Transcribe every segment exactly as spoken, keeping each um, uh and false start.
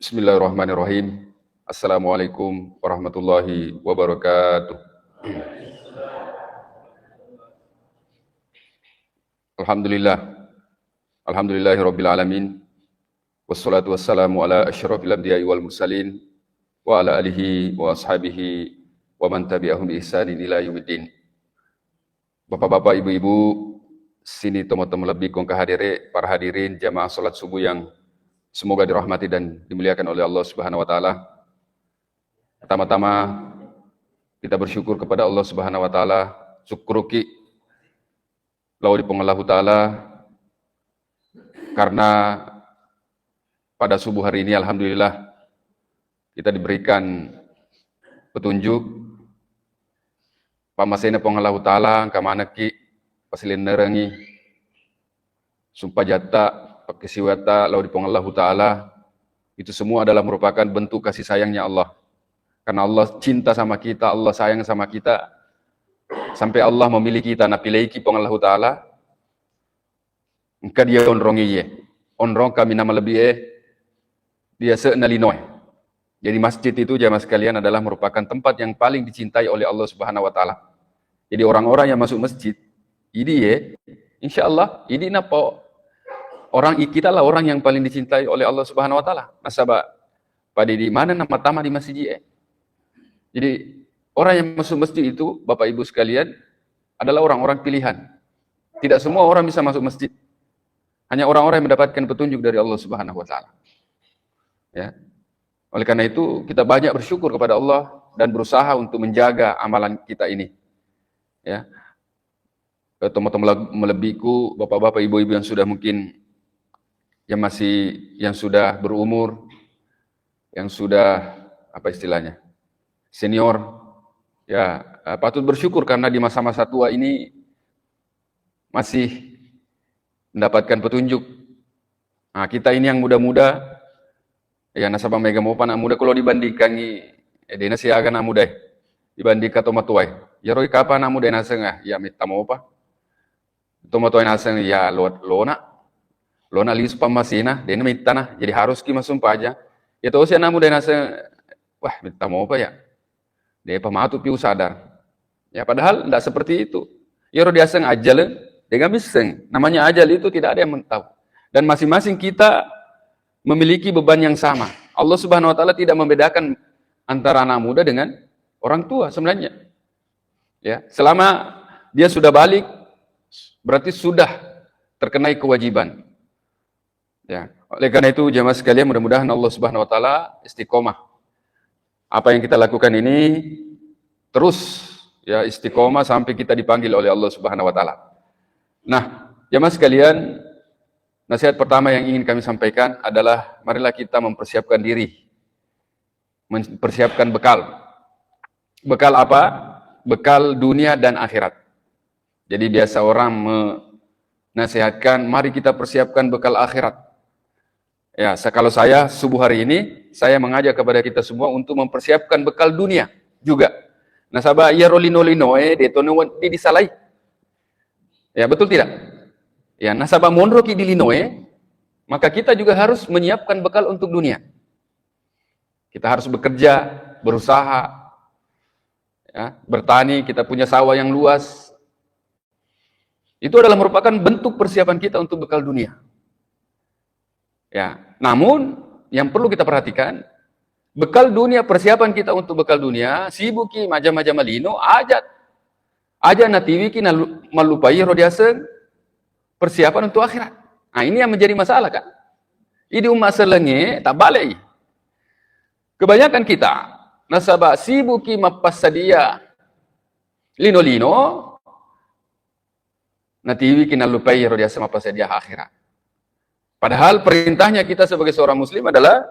Bismillahirrahmanirrahim. Assalamualaikum warahmatullahi wabarakatuh. Alhamdulillah. Alhamdulillahirabbil alamin. Wassalatu wassalamu ala asyrafil anbiya'i wal mursalin wa ala alihi wa ashabihi wa man tabi'ahum bi ihsanin ila yaumiddin. Bapak-bapak, ibu-ibu, sini tomo-tomo lebbi kong kahadire, para hadirin jamaah salat subuh yang semoga dirahmati dan dimuliakan oleh Allah Subhanahu wa taala. Pertama-tama kita bersyukur kepada Allah Subhanahu wa taala, syukuruki lao di Puang Allahu taala karena pada subuh hari ini alhamdulillah kita diberikan petunjuk, pammasena Puang Allahu taala, engka manekki pasilennerengi sumpajatta, pakkasiwiatta lao di Puang Allahu taala. Itu semua adalah merupakan bentuk kasih sayangnya Allah. Karena Allah cinta sama kita, Allah sayang sama kita, sampai Allah memilih kita, napileiki Puang Allahu taala. Engka dia onrong iye. Onrong kaminang malebbi e, dia se'na linoe. Jadi masjid itu, jamaah sekalian, adalah merupakan tempat yang paling dicintai oleh Allah Subhanahu wa taala. Jadi orang-orang yang masuk masjid, idi ye, insya Allah, idi napa orang, kita lah orang yang paling dicintai oleh Allah Subhanahu wa taala. Nasaba pada di mana nama tama di masjid e. Jadi orang yang masuk masjid itu, Bapak Ibu sekalian, adalah orang-orang pilihan. Tidak semua orang bisa masuk masjid. Hanya orang-orang yang mendapatkan petunjuk dari Allah Subhanahu wa taala. Ya. Oleh karena itu, kita banyak bersyukur kepada Allah dan berusaha untuk menjaga amalan kita ini. Ya. Eh, teman-teman melebbiku, bapak-bapak, ibu-ibu yang sudah mungkin, yang masih, yang sudah berumur, yang sudah, apa istilahnya, senior, ya, eh, patut bersyukur karena di masa-masa tua ini masih mendapatkan petunjuk. Nah, kita ini yang muda-muda, ya, nasaba mega mopa anak muda kalau dibandingkangi, eh, dena siaga anak muda, eh. Dibandingkan tomatoa, eh. Ya, roi kapa anak muda naseng, ah, ya, metta mopa. Tomatoa naseng, ya, lo-, lona. Lona lisu pammasena, dena mittana. Jadi harus ki masumpaja. Ya, tosi anak muda naseng, wah, metta mopa, ya. Depa matu piu sadar. Ya, padahal ndak seperti itu. Iyaro diaseng ajal, dega misseng. Namanya ajal itu tidak ada yang tahu. Dan masing-masing kita memiliki beban yang sama. Allah Subhanahu wa taala tidak membedakan antara anak muda dengan orang tua sebenarnya. Ya, selama dia sudah balik, berarti sudah terkenai kewajiban. Ya, oleh karena itu jemaah sekalian, mudah-mudahan Allah Subhanahu wa taala istiqomah. Apa yang kita lakukan ini terus, ya, istiqomah sampai kita dipanggil oleh Allah Subhanahu wa taala. Nah, jemaah sekalian, nasihat pertama yang ingin kami sampaikan adalah marilah kita mempersiapkan diri, mempersiapkan bekal. Bekal apa? Bekal dunia dan akhirat. Jadi biasa orang menasihatkan, mari kita persiapkan bekal akhirat. Ya, se-, kalau saya subuh hari ini, saya mengajak kepada kita semua untuk mempersiapkan bekal dunia juga. Nasaba iyaro lino-linoe, de to nawedding disalai. Ya, betul tidak? Ya, nasaba monroki di linoe, maka kita juga harus menyiapkan bekal untuk dunia. Kita harus bekerja, berusaha, ya, bertani, kita punya sawah yang luas. Itu adalah merupakan bentuk persiapan kita untuk bekal dunia. Ya, namun yang perlu kita perhatikan, bekal dunia, persiapan kita untuk bekal dunia, sibuki maja-maja malino, aja, aja natiwiki nalu-, mallupai ro diaseng persiapan untuk akhirat. Nah, ini yang menjadi masalah, kan? Idi umma selenge, tak balik. Kebanyakan kita, nasaba sibuki mappassadia lino-lino, natiwiki nallupai ro diaseng mappassadia akhirat. Padahal perintahnya kita sebagai seorang muslim adalah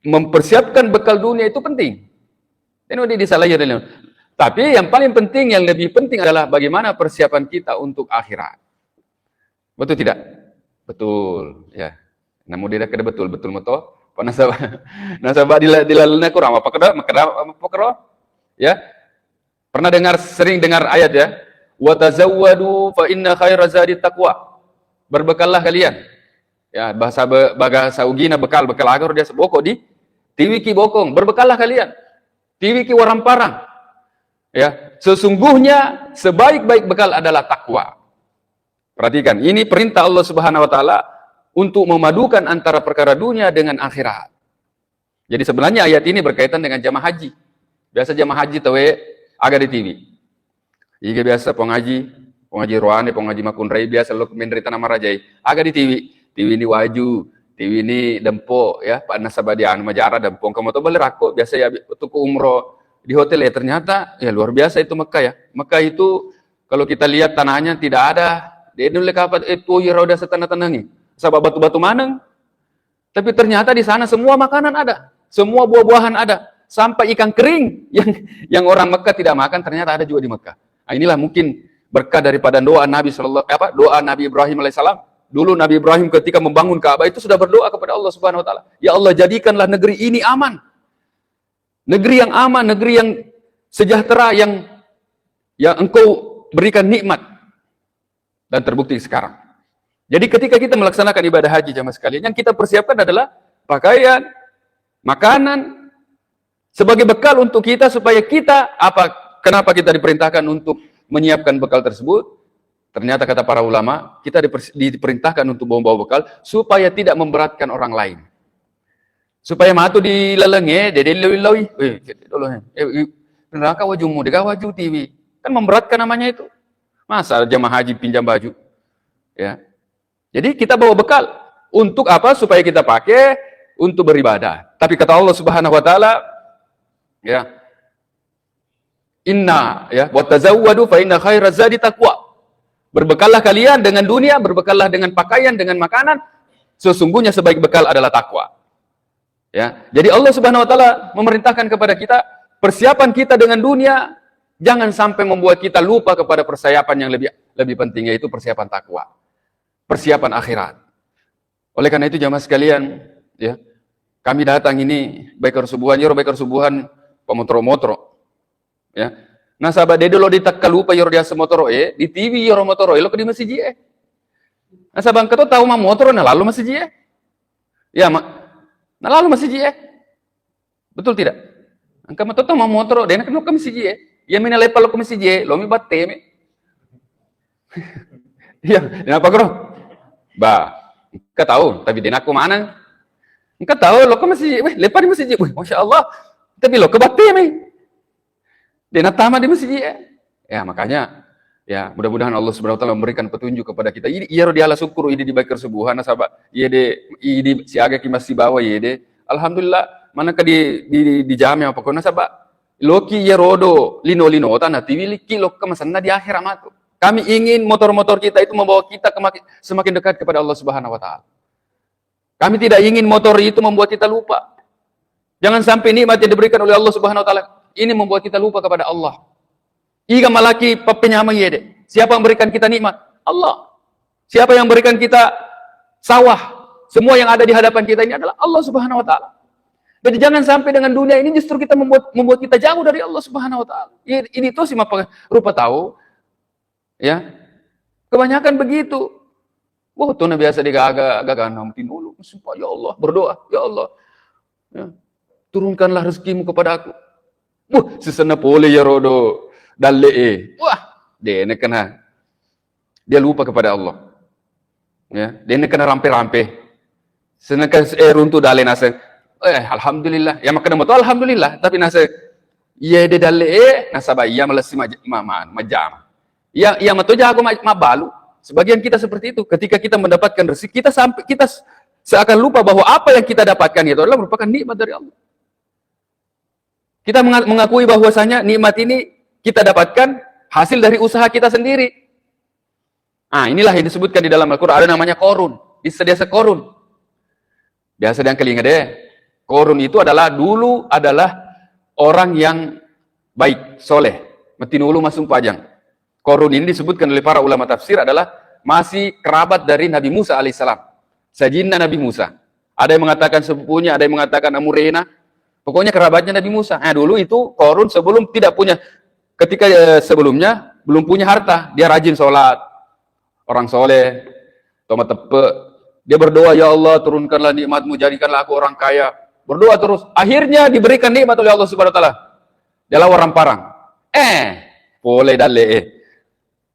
mempersiapkan bekal dunia itu penting. Ini udah disalai. Tapi yang paling penting, yang lebih penting adalah bagaimana persiapan kita untuk akhirat. Betul tidak? Betul, ya. Namu dia kada betul, betul moto. Apa nasaba, nasaba dila-, dilalena kurang apa kada, makada apa kero? Ya. Pernah dengar, sering dengar ayat, ya? "Wa tazawwadu fa inna khaira zadi taqwa." Berbekallah kalian. Ya, bahasa be-, bahasa Ugina bekal, bekal aga ro diaseng boko di, tiwiki bokong, berbekallah kalian. Tiwiki waramparang. Ya, sesungguhnya sebaik-baik bekal adalah takwa. Perhatikan, ini perintah Allah Subhanahu wa Ta'ala untuk memadukan antara perkara dunia dengan akhirat. Jadi, sebenarnya ayat ini berkaitan dengan jamaah haji. Biasa jamaah haji tauwe aga di tiwi. Iga biasa Puang Haji, Puang Haji Roane, Puang Haji Makunrai, biasa lo menre Tanah Marajai. Aga di tiwi, tiwi ni waju, tiwi ni dempo, ya, pa nasaba di anu majara dempo. Engka moto bale rakko, biasa ya, untuk ke umroh di hotel, ya, ternyata, ya, luar biasa itu Mekah, ya. Mekah itu kalau kita lihat tanahnya tidak ada, de nulle kapang, eh, tuo iyaro diaseng tanah-tanahnge. Saba batu-batu maneng. Tapi ternyata di sana semua makanan ada, semua buah-buahan ada, sampai ikan kering yang yang orang Mekah tidak makan, ternyata ada juga di Mekah. Nah, inilah mungkin berkah daripada doa Nabi sallallahu, apa, doa Nabi Ibrahim alaihissalam. Dulu Nabi Ibrahim ketika membangun Ka'bah itu sudah berdoa kepada Allah Subhanahu wa Ta'ala, "Ya Allah, jadikanlah negeri ini aman, negeri yang aman, negeri yang sejahtera, yang yang Engkau berikan nikmat." Dan terbukti sekarang. Jadi, ketika kita melaksanakan ibadah haji, jamaah sekalian, yang kita persiapkan adalah pakaian, makanan, sebagai bekal untuk kita, supaya kita, apa, kenapa kita diperintahkan untuk menyiapkan bekal tersebut? Ternyata, kata para ulama, kita dipers-, diperintahkan untuk bawa-bawa bekal supaya tidak memberatkan orang lain. Supaya matu di lalengnge, de de lao-laoi. Eh, cedde dolo, eh. Eh, eh, neraka wajummu, de gaga waju tiwi. Kan memberatkan namanya itu. Masa jamaah haji pinjam baju? Ya. Jadi, kita bawa bekal. Untuk apa? Supaya kita pakai untuk beribadah. Tapi kata Allah Subhanahu wa Ta'ala, ya, "Inna, ya, wa tazawwadu fa inna khaira zadi taqwa." Berbekallah kalian dengan dunia, berbekallah dengan pakaian, dengan makanan. Sesungguhnya sebaik bekal adalah takwa. Ya, jadi Allah Subhanahu wa Ta'ala memerintahkan kepada kita, persiapan kita dengan dunia jangan sampai membuat kita lupa kepada persiapan yang lebih, lebih penting, yaitu persiapan takwa, persiapan akhirat. Oleh karena itu, jamaah sekalian, ya, kami datang ini, baik kesubuhan, ya, baik kesubuhan, pemotro-motro. Ya. Nasaba de dolo ditakkalupa iyaro diaseng motoro'e, ditiwi iyaro motoro'e, lo ke di masiji e. Nasaba engka to tau mammotoro nalalo masiji e. Ya, ma-, nalalo masiji e. Betul tidak? Engka mato tau mammotoro, de na lokka masiji e. Iya mi naleppa lokka masiji e, lo mi batte mi. Iya, kenapa, Bro? Ba, engka tau, tapi de na ko maneng. Engka tau lokka masiji e, weh, leppa di masiji e. Weh, Masya Allah. Tapi lokka batte mi. De na tama di masiji e. Ya, makanya, ya, mudah-mudahan Allah Subhanahu wa Ta'ala memberikan petunjuk kepada kita. Ini iyaro diala sukkuru idi di baik kesubuhan, nasaba iya de, idi siaga ki masih bawa iya de. Alhamdulillah, manengka di, di, di, di jame apa ko, nasaba loki iyaro do lino-lino ta, natiwilikki lokka masenna di akhirat matu. Kami ingin motor-motor kita itu membawa kita ke maki-, semakin dekat kepada Allah Subhanahu wa Ta'ala. Kami tidak ingin motor itu membuat kita lupa. Jangan sampai nikmat yang diberikan oleh Allah Subhanahu wa Ta'ala ini membuat kita lupa kepada Allah. Iga malaki pappenyameng iye de. Siapa yang berikan kita nikmat? Allah. Siapa yang berikan kita sawah? Semua yang ada di hadapan kita ini adalah Allah Subhanahu wa Ta'ala. Jadi, jangan sampai dengan dunia ini justru kita membuat, membuat kita jauh dari Allah Subhanahu wa Ta'ala. Ini, ini tuh si mapa rupa tahu, ya. Kebanyakan begitu. Wah, tuh na biasa digaga, gaga nama tinulu. Sumpah, "Ya Allah," berdoa, "Ya Allah, ya, turunkanlah rezekimu kepada aku." Wah, sisenna pole iyaro do dalle e. Wah, de na kena. Dia lupa kepada Allah. Ya, de na kena rampe-rampe. Sedangkan, eh, runtu dalle naseng, eh, alhamdulillah. Ya, makkeda moto alhamdulillah, tapi naseng, iya de dalle e, nasaba iya malessi maj-, ma-, ma-, majjama. Iya, iya mato jago ma-, mabbalu. Sebagian kita seperti itu. Ketika kita mendapatkan rezeki, kita sampai, kita se-, seakan lupa bahwa apa yang kita dapatkan itu adalah merupakan nikmat dari Allah. Kita menga-, mengakui bahwasanya nikmat ini kita dapatkan hasil dari usaha kita sendiri. Ah, inilah yang disebutkan di dalam Al-Quran, ada namanya Korun. Bisa dia sekorun. Biasa diangkelinga deh. Korun itu adalah, dulu adalah orang yang baik, soleh. Matinulu masumpajang. Korun ini disebutkan oleh para ulama tafsir adalah masih kerabat dari Nabi Musa alaihissalam. Sajinna Nabi Musa. Ada yang mengatakan sepupunya, ada yang mengatakan amurena. Pokoknya kerabatnya Nabi Musa. Nah, dulu itu Korun sebelum tidak punya, ketika, eh, sebelumnya belum punya harta, dia rajin sholat, orang soleh, to mateppe, Dia berdoa, "Ya Allah, turunkanlah nikmatmu, jadikanlah aku orang kaya." Berdoa terus. Akhirnya diberikan nikmat oleh Allah Subhanahu wa Ta'ala. Dia lawan ramparang. Eh, pole dalle, eh.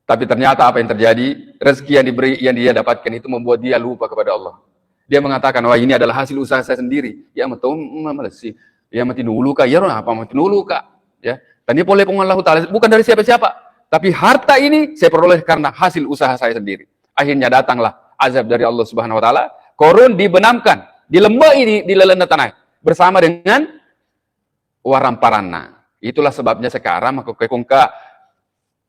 Tapi ternyata apa yang terjadi? Rezeki yang diberi, yang dia dapatkan itu membuat dia lupa kepada Allah. Dia mengatakan, "Wah, ini adalah hasil usaha saya sendiri." Ya, metu, malessi. Ya, mati dulu, Kak. Ya, apa mati dulu, Kak? Ya, tadi pole Puang Allahu Ta'ala, bukan dari siapa-siapa. Tapi harta ini saya peroleh karena hasil usaha saya sendiri. Akhirnya datanglah azab dari Allah Subhanahu wa Ta'ala. Korun dibenamkan, dilembei di, di lalenna tanah bersama dengan waramparanna. Itulah sebabnya sekarang maka kekongka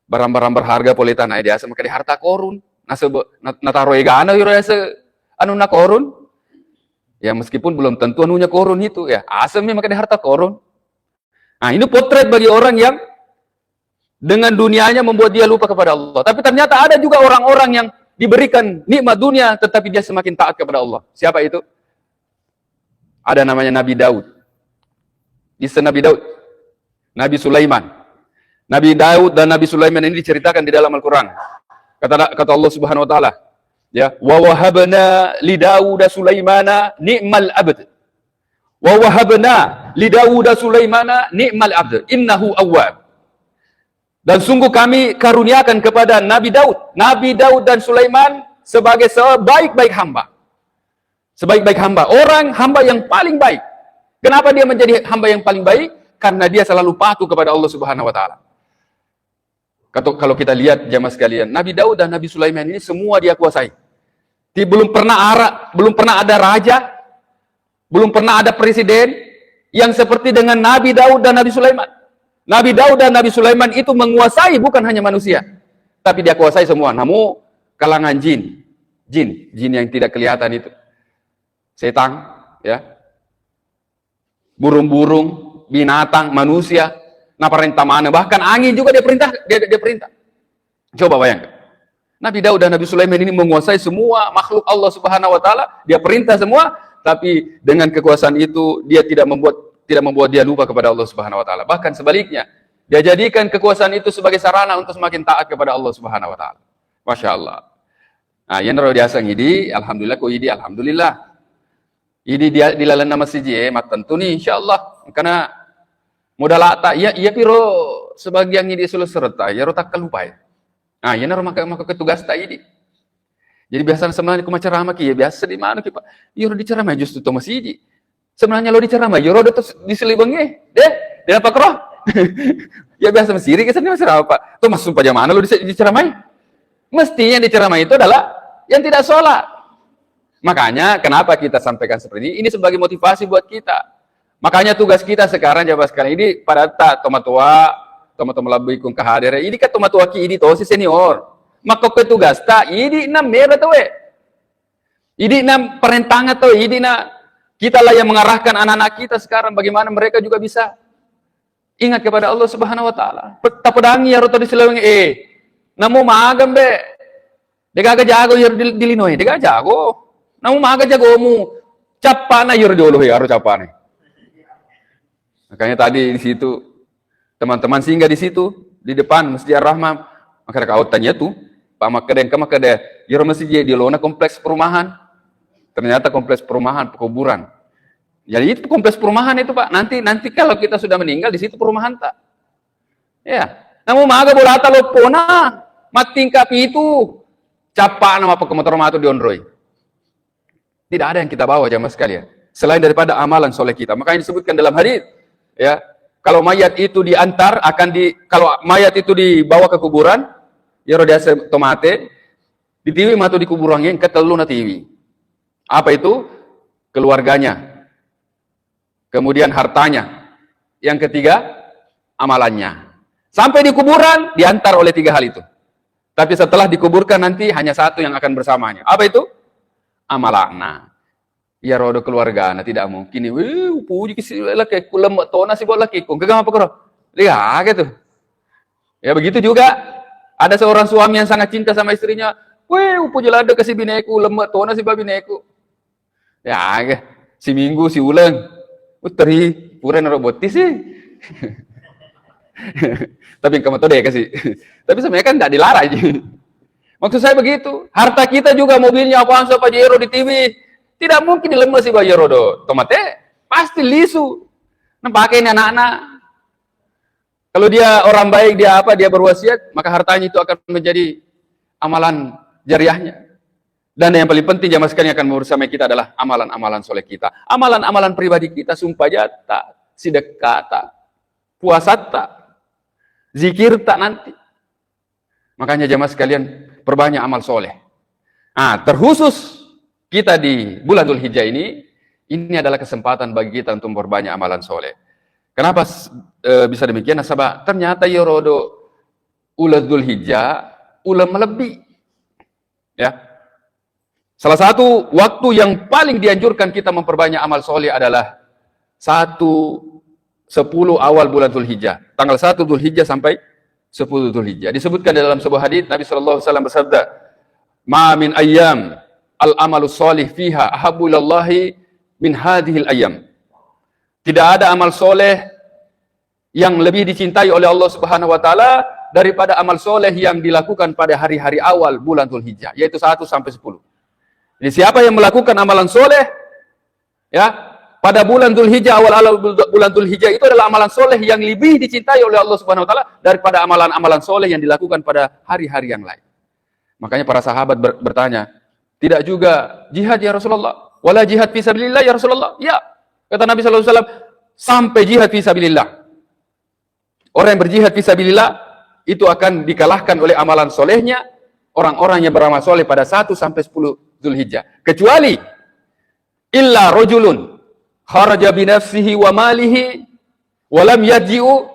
barang-barang berharga pole tanae diaseng maka di harta korun. Nasebe, na, nataro egana iro ase anunna korun. Ya, meskipun belum tentu anunya korun itu, ya. Aseng mi maka di harta korun. Nah, ini potret bagi orang yang dengan dunianya membuat dia lupa kepada Allah. Tapi ternyata ada juga orang-orang yang diberikan nikmat dunia, tetapi dia semakin taat kepada Allah. Siapa itu? Ada namanya Nabi Daud. Kisah Nabi Daud. Nabi Sulaiman. Nabi Daud dan Nabi Sulaiman ini diceritakan di dalam Al-Quran. Kata, kata Allah Subhanahu wa Ta'ala, ya, "Wa wahabna li Dauda Sulaimana ni'mal abd." "Wa wahabna li Dauda Sulaimana ni'mal abd, innahu awwab." Dan sungguh kami karuniakan kepada Nabi Daud, Nabi Daud dan Sulaiman sebagai sebaik-baik hamba. Sebaik-baik hamba, orang hamba yang paling baik. Kenapa dia menjadi hamba yang paling baik? Karena dia selalu patuh kepada Allah Subhanahu wa Ta'ala. Kalau, kalau kita lihat, jamaah sekalian, Nabi Daud dan Nabi Sulaiman ini semua dia kuasai. Ti-, belum pernah ara-, belum pernah ada raja, belum pernah ada presiden yang seperti dengan Nabi Daud dan Nabi Sulaiman. Nabi Daud dan Nabi Sulaiman itu menguasai bukan hanya manusia, tapi dia kuasai semua. Namu kalangan jin, jin, jin yang tidak kelihatan itu, setan, ya, burung-burung, binatang, manusia, naparenta mana. Bahkan angin juga dia perintah, dia, dia perintah. Coba bayangkan. Nabi Daud dan Nabi Sulaiman ini menguasai semua makhluk Allah Subhanahu wa Ta'ala, dia perintah semua, tapi dengan kekuasaan itu dia tidak membuat, tidak membuat dia lupa kepada Allah Subhanahu wa Ta'ala. Bahkan sebaliknya, dia jadikan kekuasaan itu sebagai sarana untuk semakin taat kepada Allah Subhanahu wa Ta'ala. Masya Allah. Nah, yang diaseng idi, alhamdulillah, ko idi, alhamdulillah. Idi dia di lalenna masiji e, mattentu ni, insyaallah. Karena modalata, iya, iya piro sebagian idi silo serta, iyaro takkalupai. Nah, iyanaro maka, maka tugas ta idi. Jadi biasa sebenarnya ku maceramah ki, ya biasa di mana ki, Pak? Iyaro diceramah justru to masiji. Sebenarnya lo diceramah, iyaro ada to di selibangi. Deh, dia apa kro? Ya biasa masiri ke sini masih apa? To masuk pajamana lo dice-, diceramai. Mestinya yang diceramai itu adalah yang tidak sholat. Makanya kenapa kita sampaikan seperti ini? Ini sebagai motivasi buat kita. Makanya tugas kita sekarang, jamaah sekalian, ini pada ta tomatoa, tomatoa malebbi kung kahadere. Ini kan tomatoa ki idi tosi senior. Maka ke tugas ta idi na mera tawe. Idi na perintah atau idi na kita lah yang mengarahkan anak-anak kita sekarang bagaimana mereka juga bisa ingat kepada Allah Subhanahu wa Ta'ala. Pe-, tapedangi iyaro to di Silaweng, eh, namo maga mbe. Degaga jago iyaro di, di linoe, degaga jago. Namo maga jagomu. Cappana iyaro jolo iyaro cappana. Makanya tadi di situ teman-teman singgah di situ di depan Masjid Ar-Rahmah. Maka kau tanya tu, Pak, makkeda engka makkeda iyaro masjid di lona kompleks perumahan. Ternyata kompleks perumahan pekuburan. Jadi itu kompleks perumahan itu, Pak. Nanti, nanti kalau kita sudah meninggal, di situ perumahan ta. Ya. Namu maga bolata loppona, mattingka pitu, cappana mappakemotor matu dionroi. Tidak ada yang kita bawa, jamaah sekalian, selain daripada amalan soleh kita. Makanya disebutkan dalam hadis, ya, kalau mayat itu diantar, akan di, kalau mayat itu dibawa ke kuburan, iyaro diaseng tomate, ditiwi matu di kuburan, yang ketellu natiwi. Apa itu? Keluarganya. Kemudian hartanya. Yang ketiga, amalannya. Sampai di kuburan, diantar oleh tiga hal itu. Tapi setelah dikuburkan nanti hanya satu yang akan bersamanya. Apa itu? Amalakna. Iya rodo keluargana, tidak mungkin. Wih, puji kisi laki ku lemak tona si buat laki ku. Gaga apa koro? Lihat gitu. Ya begitu juga ada seorang suami yang sangat cinta sama istrinya. Wih, puji lada kasih bineku, lemak tona si babineku. Ya, ge. Siminggu, siuleng. Uteri, pura naro botti sih. Tapi engka mato deh kasih. Tapi sebenarnya kan tidak dilarang ji. Maksud saya begitu. Harta kita juga, mobilnya Avanza, Pajero di T V, tidak mungkin dilemmesi Pajero do. Tomate pasti lisu. Nah, pakai ini anak-anak. Kalau dia orang baik, dia apa, dia berwasiat, maka hartanya itu akan menjadi amalan jariahnya. Dan yang paling penting, jamaah sekalian, akan membersamai kita adalah amalan-amalan soleh kita. Amalan-amalan pribadi kita, sumpah jata, sidekkata, puasata, zikirta nanti. Makanya, jamaah sekalian, perbanyak amal soleh. Nah, terkhusus kita di bulan Dzulhijjah ini, ini adalah kesempatan bagi kita untuk memperbanyak amalan soleh. Kenapa s-, eh, bisa demikian? Nasaba ternyata iyaro do uleng Dzulhijjah, uleng malebbi. Ya. Salah satu waktu yang paling dianjurkan kita memperbanyak amal soleh adalah satu, sepuluh awal bulan Dzulhijjah. Tanggal satu Dzulhijjah sampai sepuluh Dzulhijjah. Disebutkan dalam sebuah hadis, Nabi sallallahu alaihi wasallam bersabda, "Ma min ayyam al-amalu shalih fiha ahabbu ilallahi min hadhil ayyam." Tidak ada amal soleh yang lebih dicintai oleh Allah Subhanahu wa Ta'ala daripada amal soleh yang dilakukan pada hari-hari awal bulan Dzulhijjah, yaitu satu sampai sepuluh. Jadi, siapa yang melakukan amalan soleh, ya, pada bulan Dzulhijjah, awal-awal bul-, bulan Dzulhijjah, itu adalah amalan soleh yang lebih dicintai oleh Allah Subhanahu wa Ta'ala daripada amalan-amalan soleh yang dilakukan pada hari-hari yang lain. Makanya para sahabat ber-, bertanya, "Tidak juga jihad, ya Rasulullah? Wala jihad fi sabilillah, ya Rasulullah?" Ya, kata Nabi sallallahu alaihi wasallam, "Sampai jihad fi sabilillah." Orang yang berjihad fi sabilillah itu akan dikalahkan oleh amalan solehnya orang-orang yang beramal soleh pada satu sampai sepuluh Dzulhijjah. Kecuali, "Illa rajulun kharaja binafsihi wa malihi wa lam yarji'u,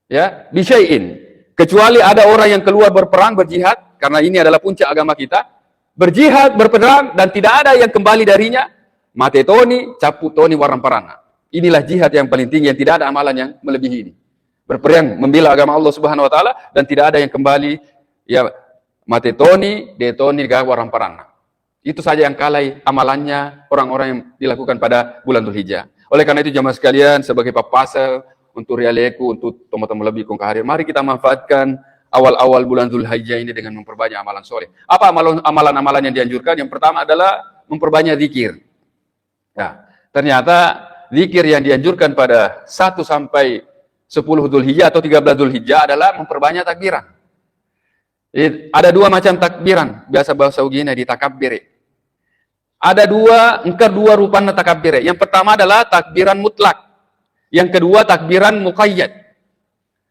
ya, bisyai'in." Kecuali ada orang yang keluar berperang, berjihad, karena ini adalah puncak agama kita, berjihad, berperang, dan tidak ada yang kembali darinya, mate toni, cappu toni waramparanna. Inilah jihad yang paling tinggi, yang tidak ada amalan yang melebihi ini. Berperang membela agama Allah Subhanahu wa Ta'ala dan tidak ada yang kembali, ya, mate toni, de toni ga waramparanna. Itu saja yang kalai amalannya orang-orang yang dilakukan pada bulan Dzulhijjah. Oleh karena itu, jamaah sekalian, sebagai pappaseng untuk rialeku, untuk teman-teman lebih kong hadir, mari kita manfaatkan awal-awal bulan Dzulhijjah ini dengan memperbanyak amalan soleh. Apa amalan-, amalan-amalan yang dianjurkan? Yang pertama adalah memperbanyak zikir. Nah, ternyata zikir yang dianjurkan pada satu sampai sepuluh Dzulhijjah atau tiga belas Dzulhijjah adalah memperbanyak takbiran. Jadi, ada dua macam takbiran, biasa bahasa Ugina ditakabbiri. Ada dua, engka dua rupanna takabbiri. Yang pertama adalah takbiran mutlak. Yang kedua takbiran muqayyad.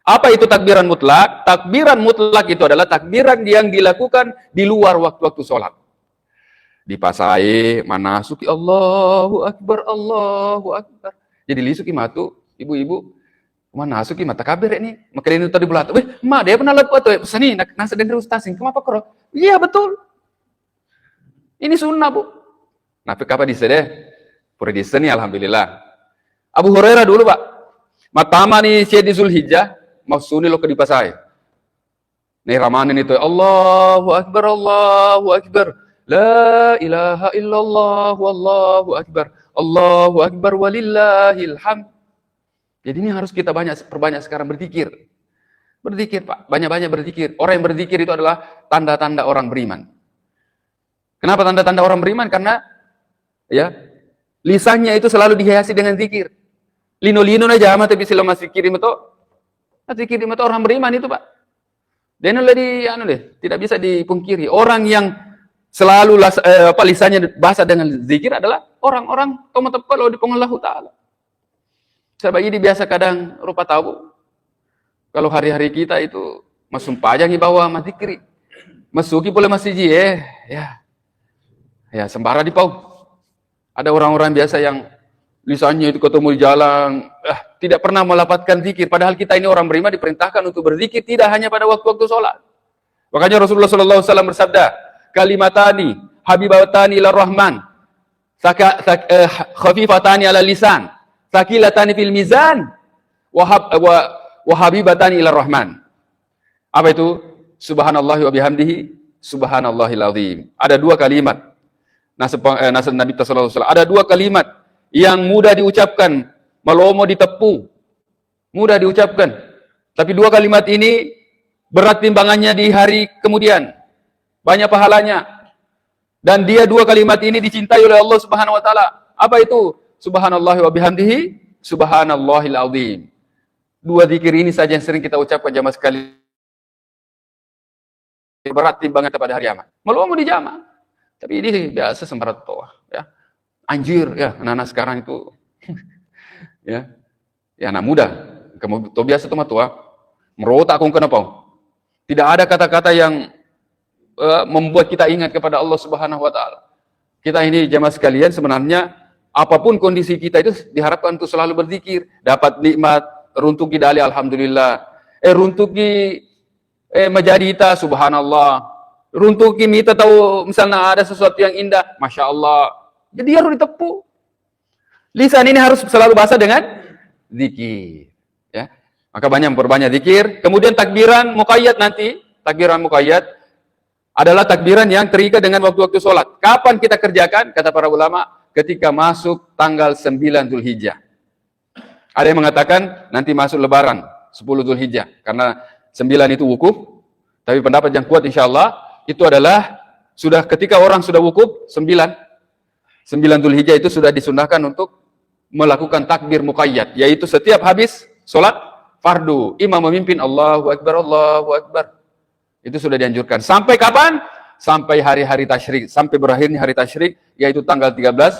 Apa itu takbiran mutlak? Takbiran mutlak itu adalah takbiran yang dilakukan di luar waktu-waktu sholat. Dipasae, manasuki, "Allahu Akbar, Allahu Akbar." Jadi lisuki matu, ibu-ibu, manasuki mata kabere ni. Makanya ini tadi belata, "Weh, ma, dia pernah lepas tuh, pesan ni, nak, nasa dengar ustaz ini, kenapa koro?" Iya, betul. Ini sunnah, Bu. Nah, kapa disse deh? Pura disse ni, alhamdulillah. Abu Hurairah dulu, Pak. Matama ni seddi Zulhijjah, maksuni lo ke dipasai. Nairamani ni tu, "Allahu Akbar, Allahu Akbar. La ilaha illallah, Allahu Akbar. Allahu Akbar walillahil hamd." Jadi ini harus kita banyak, perbanyak sekarang berzikir. Berzikir, Pak. Banyak-banyak berzikir. Orang yang berzikir itu adalah tanda-tanda orang beriman. Kenapa tanda-tanda orang beriman? Karena, ya, lisannya itu selalu dihiasi dengan zikir. Lino-lino na jama tapi sila mazzikiri meto. Mazzikiri meto orang beriman itu, Pak. Dan oleh di, anu deh, tidak bisa dipungkiri. Orang yang selalu las-, eh, apa, lisannya basah dengan zikir adalah orang-orang tomo teppa lo di Puang Allahu Ta'ala. Sebab ini biasa kadang rupa tahu. Kalau hari-hari kita itu masumpajang i bawa mazikiri. Masuki pole masiji, eh, ya. Ya, sembara di pau. Ada orang-orang biasa yang lisannya itu ketemu di jalan, eh, tidak pernah melafazkan zikir. Padahal kita ini orang beriman diperintahkan untuk berzikir tidak hanya pada waktu-waktu sholat. Makanya Rasulullah sallallahu alaihi wasallam bersabda, "Kalimatani habibatani ila Rahman, saka-, sak-, eh, khafifatani ala lisan, sakilatani fil mizan, wahab-, wa-, wahabibatani ila Rahman." Apa itu? Subhanallahi wa bihamdihi, subhanallahil azim. Ada dua kalimat. Nasab, eh, nasab Nabi sallallahu alaihi wasallam. Ada dua kalimat yang mudah diucapkan, malomo diteppu, mudah diucapkan. Tapi dua kalimat ini berat timbangannya di hari kemudian. Banyak pahalanya. Dan dia dua kalimat ini dicintai oleh Allah Subhanahu wa taala. Apa itu? Subhanallah wa bihamdihi, subhanallahil azim. Dua zikir ini saja yang sering kita ucapkan, jamaah sekalian, berat timbangan pada hari kiamat. Malumu di jamaah. Tapi ini biasa sembarang toa, ya. Anjir, ya, anak-anak sekarang itu ya. Ya, anak muda. Kamu to biasa to matua. Merota aku kenapa? Tidak ada kata-kata yang eh, membuat kita ingat kepada Allah Subhanahu wa taala. Kita ini, jamaah sekalian, sebenarnya apapun kondisi kita itu diharapkan untuk selalu berzikir, dapat nikmat, runtuki dali alhamdulillah. Eh, runtuki eh, majadi ita, subhanallah. Runtuki mita tahu, misalnya ada sesuatu yang indah, masya Allah. Jadi harus ditepuk. Lisan ini harus selalu basah dengan zikir. Ya. Maka banyak memperbanyak zikir. Kemudian takbiran muqayyad nanti, takbiran muqayyad adalah takbiran yang terikat dengan waktu-waktu sholat. Kapan kita kerjakan? Kata para ulama, ketika masuk tanggal sembilan Zulhijjah. Ada yang mengatakan nanti masuk Lebaran, sepuluh Zulhijjah, karena sembilan itu wukuf. Tapi pendapat yang kuat, insya Allah, itu adalah sudah, ketika orang sudah wukuf, sembilan, sembilan Zulhijjah itu sudah disunnahkan untuk melakukan takbir muqayyad, yaitu setiap habis sholat fardu, imam memimpin, Allahu Akbar, Allahu Akbar. Itu sudah dianjurkan. Sampai kapan? Sampai hari-hari tasyrik, sampai berakhirnya hari tasyrik, yaitu tanggal tiga belas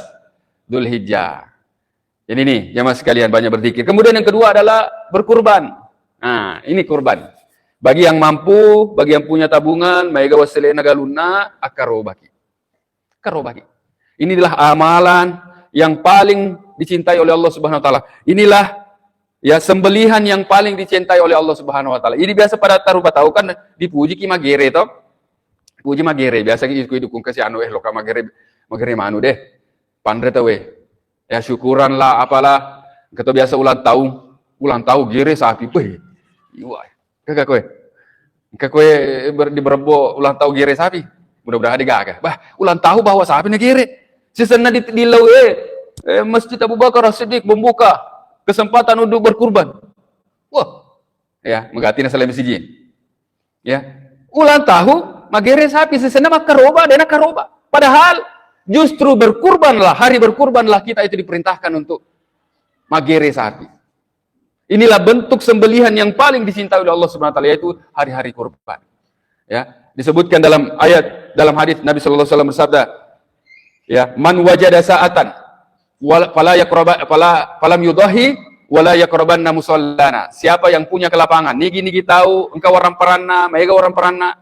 Zulhijjah. Ini nih, jamaah sekalian, banyak berzikir. Kemudian yang kedua adalah berkurban. Nah, ini kurban. Bagi yang mampu, bagi yang punya tabungan, maega wassele'na galunna, akkarobaki. Akkarobaki. Inilah amalan yang paling dicintai oleh Allah Subhanahu wa taala. Inilah, ya, sembelihan yang paling dicintai oleh Allah Subhanahu wa taala. Ini biasa pada tarupa tau kan dipujiki magere to. Puji magere, biasa ki iku idukung kasi anu, eh, loka magere, magere manu deh. Panre tau, eh. Ya, syukuran lah, apalah. Engka to biasa ulang tahun, ulang tahun gere sapi. Weh, iwa. Gaga kowe. Engka kowe ber-, di Berebo ulang tahun gere sapi. Mudah-mudahan de gaga. Bah, ulang tahun bawa sapi na gere. Sisenna di, di lau, eh, eh, Masjid Abu Bakar As-Siddiq membuka kesempatan untuk berkurban. Wah. Ya, magati na salai masijin. Ya. Ulang tahun, magere sapi, sisenna makkaroba, dena karoba. Padahal justru berkurbanlah, hari berkurbanlah kita itu diperintahkan untuk magere sapi. Inilah bentuk sembelihan yang paling dicintai oleh Allah Subhanahu wa taala, yaitu hari-hari kurban. Ya, disebutkan dalam ayat, dalam hadis, Nabi sallallahu alaihi wasallam bersabda, ya, "Man wajada sa'atan wala, fala yaqraba, fala, falam yudahi wala yaqrabanna musallana." Siapa yang punya kelapangan, nigi-nigi tau engka waramparanna, maega waramparanna,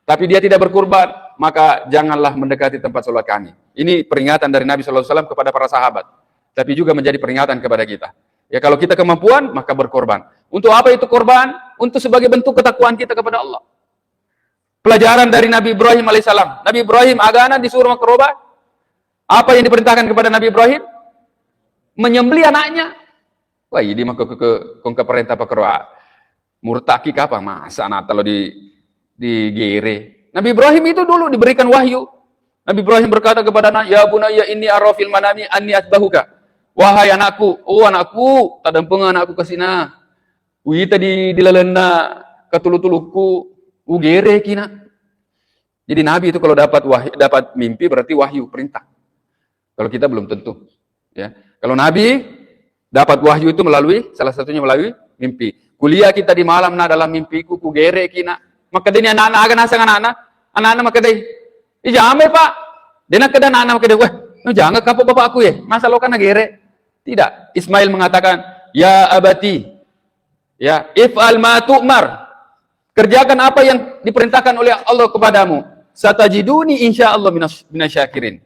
tapi dia tidak berkurban, maka janganlah mendekati tempat sholat kami. Ini peringatan dari Nabi sallallahu alaihi wasallam kepada para sahabat, tapi juga menjadi peringatan kepada kita. Ya, kalau kita kemampuan, maka berkorban. Untuk apa itu korban? Untuk sebagai bentuk ketakwaan kita kepada Allah. Pelajaran dari Nabi Ibrahim alaihissalam. Nabi Ibrahim agana disuruh makkaroba. Apa yang diperintahkan kepada Nabi Ibrahim? Menyembelih anaknya. Wah, ini mah ke, ke, ke, kongka perintah pakkaroba. Murtaki kapa? Masa anak telo di, digere? Nabi Ibrahim itu dulu diberikan wahyu. Nabi Ibrahim berkata kepada anak, "Ya bunayya inni ara fil manami anni asbahuka." Wahai anakku, oh anakku, tadampeng anakku kasina. Uita di, di lalenna katulu-tulukku, ugere kina. Jadi Nabi itu kalau dapat wahyu, dapat mimpi berarti wahyu, perintah. Kalau kita belum tentu. Ya. Kalau Nabi dapat wahyu itu melalui, salah satunya melalui mimpi. Kuliah kita di malam, nah, dalam mimpiku kugere kina. Makkedani anak-anak, aga naseng anak-anak? Anak-anak makkedai, "Ih, jamai, Pak." Dena keda anak-anak makkedai, "Weh, no jangan kapok bapakku ya. Masa lo kan gere?" Tidak. Ismail mengatakan, "Ya abati, ya, if'al ma tu'mar." Kerjakan apa yang diperintahkan oleh Allah kepadamu. "Satajiduni insya Allah minas, minasyakirin,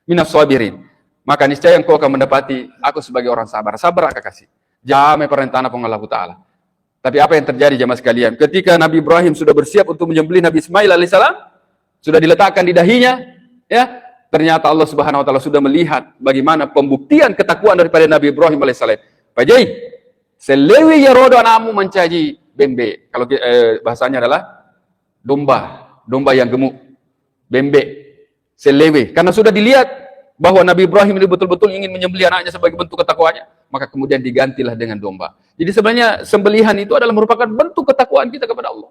minas sabirin." Maka niscaya engkau akan mendapati aku sebagai orang sabar. Sabar, kakasi. Jamai perintahna Puang Allahu Ta'ala. Tapi apa yang terjadi, jamaah sekalian? Ketika Nabi Ibrahim sudah bersiap untuk menyembelih Nabi Ismail alaihissalam, sudah diletakkan di dahinya, ya, ternyata Allah Subhanahu wa Ta'ala sudah melihat bagaimana pembuktian ketakwaan daripada Nabi Ibrahim alaihissalam. Pajai, selewi yarodo anakmu mancaji bembe. Kalau ki-, eh, bahasanya adalah domba, domba yang gemuk, bembe, selewe. Karena sudah dilihat bahwa Nabi Ibrahim ini betul-betul ingin menyembelih anaknya sebagai bentuk ketakwanya, maka kemudian digantilah dengan domba. Jadi sebenarnya sembelihan itu adalah merupakan bentuk ketakwaan kita kepada Allah.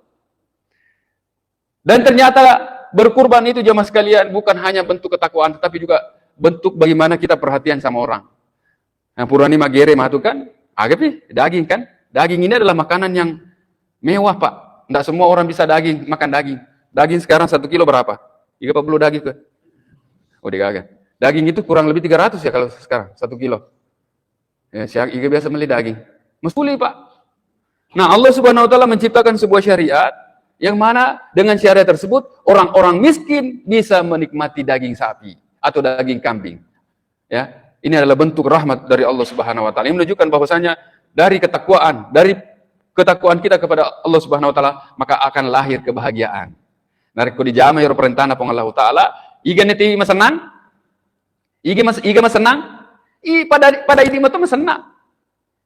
Dan ternyata Berkurban itu, jamaah sekalian, bukan hanya bentuk ketakwaan, tetapi juga bentuk bagaimana kita perhatian sama orang. Nah, purani magere matu kan, aga pi, daging kan? Daging ini adalah makanan yang mewah, Pak. Nggak semua orang bisa daging, makan daging. Daging sekarang satu kilo berapa? Iga puluh daging ke? Oh, digaga. Daging itu kurang lebih tiga ratus ya kalau sekarang, satu kilo. Ya, siang iga biasa beli daging. Mesti beli, Pak. Nah, Allah Subhanahu wa Ta'ala menciptakan sebuah syariat yang mana dengan syariat tersebut orang-orang miskin bisa menikmati daging sapi atau daging kambing. Ya, ini adalah bentuk rahmat dari Allah Subhanahu wa Ta'ala. Ini menunjukkan bahwasanya dari ketakwaan, dari ketakwaan kita kepada Allah Subhanahu wa Ta'ala, maka akan lahir kebahagiaan. Narekko dijama ero perintahna Puang Allahu Ta'ala, iga neti masennang? Iga mas-, iga masennang? I, pada, pada idi mato masennang.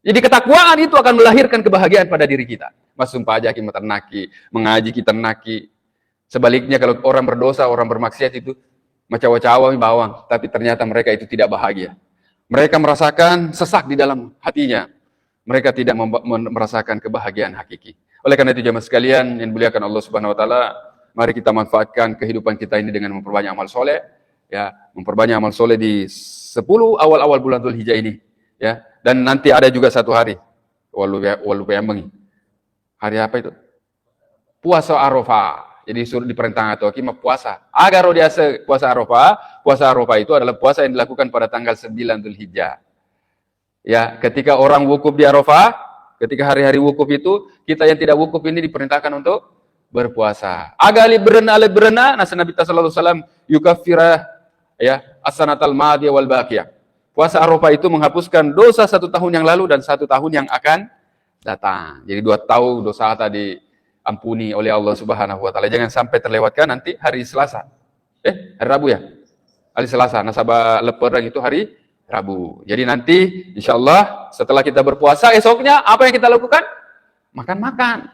Jadi ketakwaan itu akan melahirkan kebahagiaan pada diri kita. Massumpajaki matennaki, mengajiki tennaki. Sebaliknya, kalau orang berdosa, orang bermaksiat itu macawa-cawa mi bawang, tapi ternyata mereka itu tidak bahagia. Mereka merasakan sesak di dalam hatinya. Mereka tidak memba-, men-, merasakan kebahagiaan hakiki. Oleh karena itu, jamaah sekalian yang dimuliakan Allah Subhanahu wa Ta'ala, mari kita manfaatkan kehidupan kita ini dengan memperbanyak amal soleh. Ya, memperbanyak amal soleh di sepuluh awal-awal bulan Dzulhijjah ini. Ya, dan nanti ada juga satu hari. Walu, walu peambengi. Hari apa itu? Puasa Arafah. Jadi suruh diperintahkan atau ki puasa. Agaro diase puasa Arafah. Puasa Arafah itu adalah puasa yang dilakukan pada tanggal sembilan Dzulhijjah. Ya, ketika orang wukuf di Arafah, ketika hari-hari wukuf itu, kita yang tidak wukuf ini diperintahkan untuk berpuasa. Aga ali berena, ali berena, nasa Nabi sallallahu alaihi wasallam, yukaffira, ya, asanatal madiyah wal baqiyah. Puasa Arafah itu menghapuskan dosa satu tahun yang lalu dan satu tahun yang akan datang. Jadi dua tahun dosa tadi ampuni oleh Allah Subhanahu wa Ta'ala. Jangan sampai terlewatkan nanti hari Selasa. Eh, hari Rabu ya? Hari Selasa. Nasaba lepereng itu hari Rabu. Jadi nanti, insya Allah, setelah kita berpuasa, esoknya apa yang kita lakukan? Makan-makan.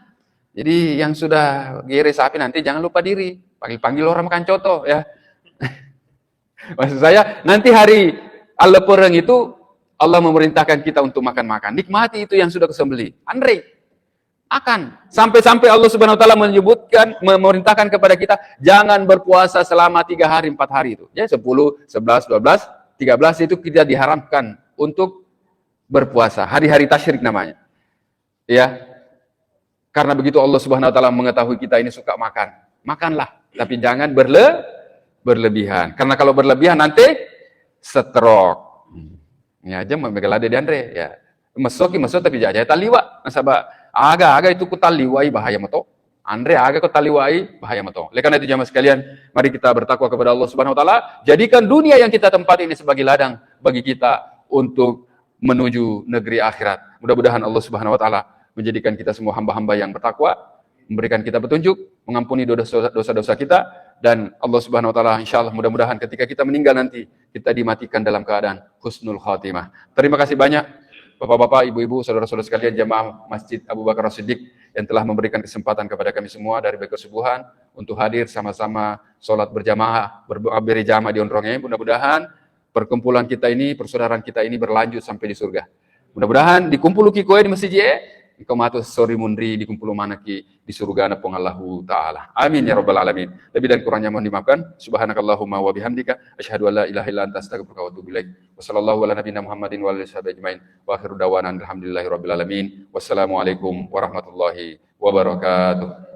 Jadi yang sudah gere sapi nanti jangan lupa diri. Panggil-panggil orang makan coto, ya. Maksud saya, nanti hari Al-Lepereng itu Allah memerintahkan kita untuk makan-makan. Nikmati itu yang sudah kesembelih. Anre. Akan. Sampai-sampai Allah Subhanahu wa Ta'ala menyebutkan, memerintahkan kepada kita, jangan berpuasa selama tiga hari, empat hari itu. Ya, sepuluh, sebelas, dua belas, tiga belas itu kita diharamkan untuk berpuasa. Hari-hari tasyrik namanya. Ya. Karena begitu Allah Subhanahu wa Ta'ala mengetahui kita ini suka makan. Makanlah, tapi jangan berle-, berlebihan. Karena kalau berlebihan nanti stroke. Ya, aja memegal ada di Andre, ya. Mesoki, meso, tapi jaja taliwa. Nasaba, aga-aga itu ku taliwai bahaya mato. Andre, aga ku taliwai bahaya mato. Oleh karena itu, jamaah sekalian, mari kita bertakwa kepada Allah Subhanahu wa Ta'ala. Jadikan dunia yang kita tempat ini sebagai ladang bagi kita untuk menuju negeri akhirat. Mudah-mudahan Allah Subhanahu wa Ta'ala menjadikan kita semua hamba-hamba yang bertakwa, memberikan kita petunjuk, mengampuni dosa-, dosa-dosa kita, dan Allah Subhanahu wa Ta'ala, insya Allah, mudah-mudahan ketika kita meninggal nanti, kita dimatikan dalam keadaan husnul khatimah. Terima kasih banyak, Bapak-bapak, Ibu-ibu, saudara-saudara sekalian, jamaah Masjid Abu Bakar As-Siddiq yang telah memberikan kesempatan kepada kami semua dari Baik Kesubuhan untuk hadir sama-sama sholat berjamaah, ber-, berjamaah di Onronge. Mudah-mudahan perkumpulan kita ini, persaudaraan kita ini berlanjut sampai di surga. Mudah-mudahan dikumpuluki koe di masjid e, engka matu sori munri dikumpulu manekki di surgana Puang Allahu Ta'ala. Amin ya rabbal alamin. Lebih dan kurangnya mohon dimaafkan. Subhanakallahumma wa bihamdika, asyhadu an la ilaha illa anta, astaghfiruka wa atubu ilaik. Wa sallallahu ala nabiyina Muhammadin wa alihi washabihi ajmain. Wa akhiru da'wana alhamdulillahi rabbil alamin. Wassalamualaikum warahmatullahi wabarakatuh.